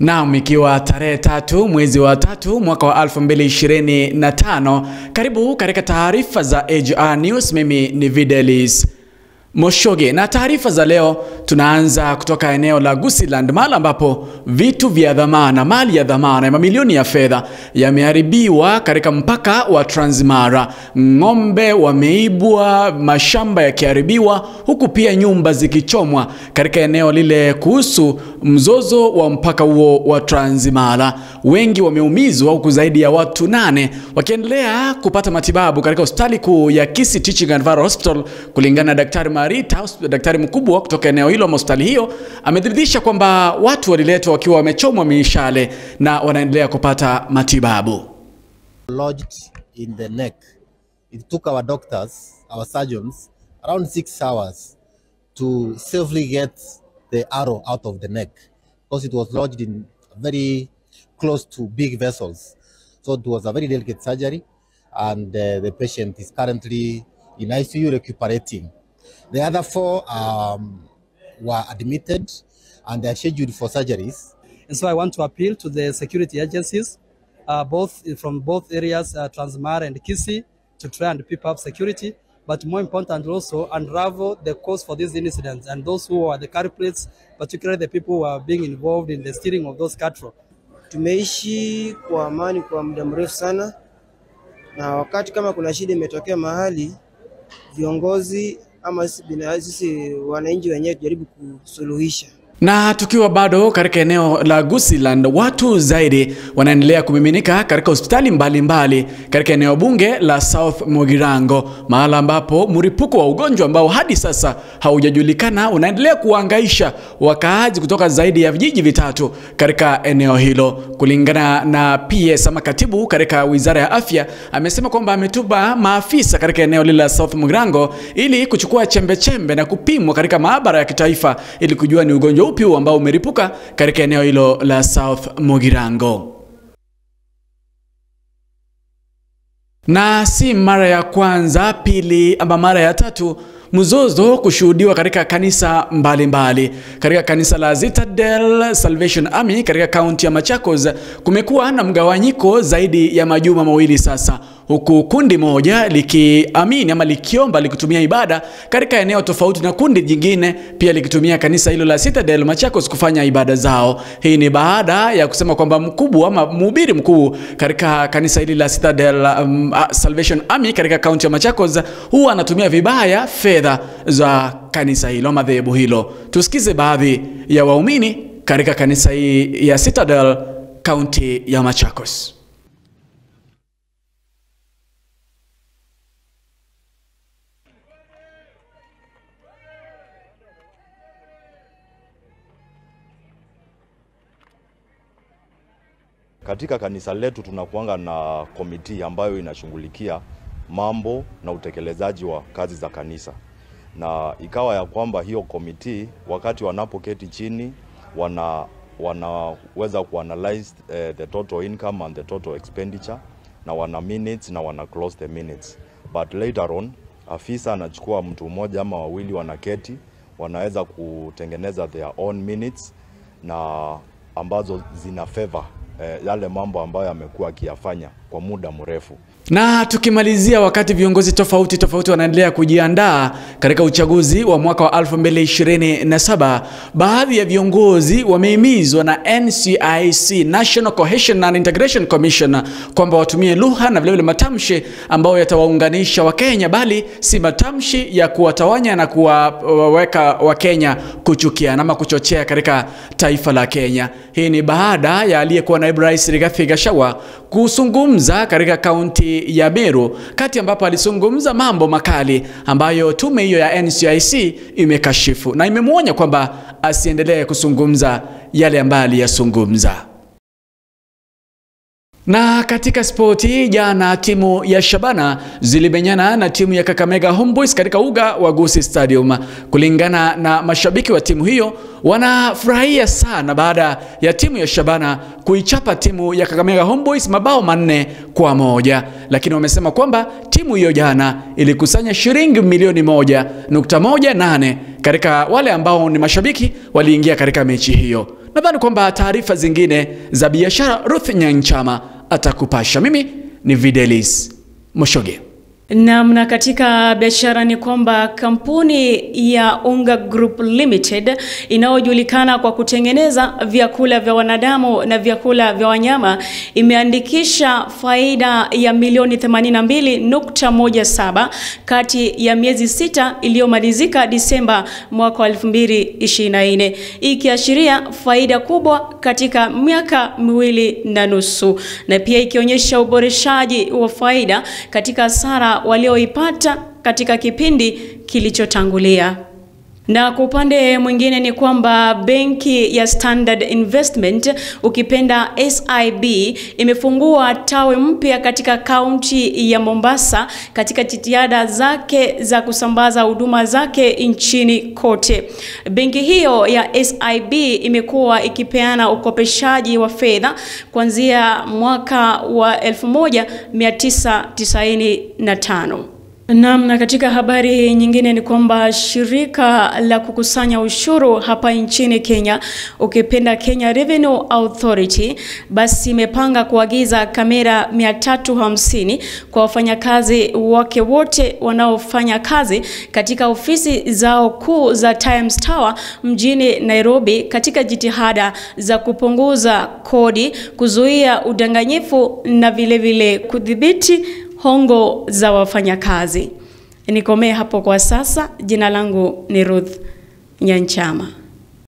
Naam, ikiwa tarehe 3 mwezi wa 3 mwaka wa 2025, karibu katika taarifa za AGR News. Mimi ni Videlis Moshoge, na taarifa za leo tunaanza kutoka eneo la Gusiland, mahali ambapo vitu vya dhamana, mali ya dhamana ya mamilioni ya fedha yameharibiwa katika mpaka wa Transmara. Ng'ombe wameibwa, mashamba yakiharibiwa, huku pia nyumba zikichomwa katika eneo lile kuhusu mzozo wa mpaka huo wa Transmara. Wengi wameumizwa, huku zaidi ya watu 8 wakiendelea kupata matibabu katika hospitali kuu ya Kisii Teaching and Referral Hospital. Kulingana na Daktari Marita, daktari mkubwa kutoka eneo hilo hospitali hiyo, amethibitisha kwamba watu waliletwa wakiwa wamechomwa mishale na wanaendelea kupata matibabu. Lodged in the neck. It took our doctors, our surgeons, around 6 hours to safely get the arrow out of the neck, because it was lodged in very close to big vessels. So it was a very delicate surgery, and the patient is currently in ICU recuperating. The other 4 were admitted and they are scheduled for surgeries. And so I want to appeal to the security agencies, both from both areas, Transmara and Kisii, to try and pick up security, but more important also unravel the cause for these incidents and those who are the culprits, particularly the people who are being involved in the stealing of those cattle. Tumeishi kwa amani kwa muda mrefu sana, na wakati kama kuna shida imetokea mahali, viongozi ama sisi wananchi wenyewe tujaribu kusuluhisha. Na tukiwa bado katika eneo la Gusiland, watu zaidi wanaendelea kumiminika katika hospitali mbalimbali katika eneo bunge la South Mugirango, mahala ambapo mlipuko wa ugonjwa ambao hadi sasa haujajulikana unaendelea kuhangaisha wakaaji kutoka zaidi ya vijiji 3 katika eneo hilo. Kulingana na PS ama katibu katika Wizara ya Afya, amesema kwamba ametuma maafisa katika eneo lile la South Mugirango ili kuchukua chembe-chembe na kupimwa katika maabara ya kitaifa ili kujua ni ugonjwa upi ambao umeripuka katika eneo hilo la South Mugirango. Na si mara ya kwanza, pili ama mara ya tatu mzozo kushuhudiwa katika kanisa mbalimbali. Katika kanisa la Citadel Salvation Army katika kaunti ya Machakos kumekuwa na mgawanyiko zaidi ya majuma mawili sasa, huku kundi moja likiamini ama likiomba likitumia ibada katika eneo tofauti na kundi jingine pia likitumia kanisa hilo la Citadel Machakos kufanya ibada zao. Hii ni baada ya kusema kwamba mkubwa ama mhubiri mkuu katika kanisa hili la Citadel Salvation Army katika kaunti ya Machakos huwa anatumia vibaya fedha za kanisa hilo, madhehebu hilo. Tusikize baadhi ya waumini katika kanisa hii ya Citadel kaunti ya Machakos. Katika kanisa letu tunakuanga na komiti ambayo inashughulikia mambo na utekelezaji wa kazi za kanisa. Na ikawa ya kwamba hiyo komiti wakati wanapoketi chini wanaweza kuanalyze the total income and the total expenditure, na wana minutes na wana close the minutes. But later on afisa anachukua mtu mmoja ama wawili, wanaketi, wanaweza kutengeneza their own minutes na ambazo zina favor yale mambo ambayo amekuwa akiyafanya kwa muda mrefu. Na tukimalizia, wakati viongozi tofauti tofauti wanaendelea kujiandaa katika uchaguzi wa mwaka wa 2027, baadhi ya viongozi wamehimizwa na NCIC, National Cohesion and Integration Commission, kwamba watumie lugha na vilevile matamshi ambayo yatawaunganisha Wakenya, bali si matamshi ya kuwatawanya na kuwaweka Wakenya kuchukiana ama kuchochea katika taifa la Kenya. Hii ni baada ya aliyekuwa naibu rais Rigathi Gachagua kuzungumza katika kaunti ya Meru, kati ambapo alizungumza mambo makali ambayo tume hiyo ya NCIC imekashifu na imemuonya kwamba asiendelee kuzungumza yale ambayo aliyazungumza. Na katika spoti, jana timu ya Shabana zilimenyana na timu ya Kakamega Homeboys katika uga wa Gusii Stadium. Kulingana na mashabiki wa timu hiyo, wanafurahia sana baada ya timu ya Shabana kuichapa timu ya Kakamega Homeboys mabao 4-1. Lakini wamesema kwamba timu hiyo jana ilikusanya shilingi milioni 1.18 katika wale ambao ni mashabiki waliingia katika mechi hiyo. Nadhani kwamba taarifa zingine za biashara Ruth Nyanchama atakupasha. Mimi ni Videlis Moshoge. Naam, katika biashara ni kwamba kampuni ya Unga Group Limited inayojulikana kwa kutengeneza vyakula vya wanadamu na vyakula vya wanyama imeandikisha faida ya milioni 82.17 kati ya miezi 6 iliyomalizika Disemba mwaka 2024, ikiashiria faida kubwa katika miaka 2.5, na pia ikionyesha uboreshaji wa faida katika hasara walioipata katika kipindi kilichotangulia. Na kwa upande mwingine ni kwamba benki ya Standard Investment, ukipenda SIB, imefungua tawi mpya katika kaunti ya Mombasa katika jitihada zake za kusambaza huduma zake nchini kote. Benki hiyo ya SIB imekuwa ikipeana ukopeshaji wa fedha kuanzia mwaka wa 1995. Naam, na katika habari nyingine ni kwamba shirika la kukusanya ushuru hapa nchini Kenya, ukipenda Kenya Revenue Authority, basi imepanga kuagiza kamera 350 kwa wafanyakazi wake wote wanaofanya kazi katika ofisi zao kuu za Times Tower mjini Nairobi, katika jitihada za kupunguza kodi, kuzuia udanganyifu na vile vile kudhibiti hongo za wafanyakazi. Nikomee hapo kwa sasa. Jina langu ni Ruth Nyanchama.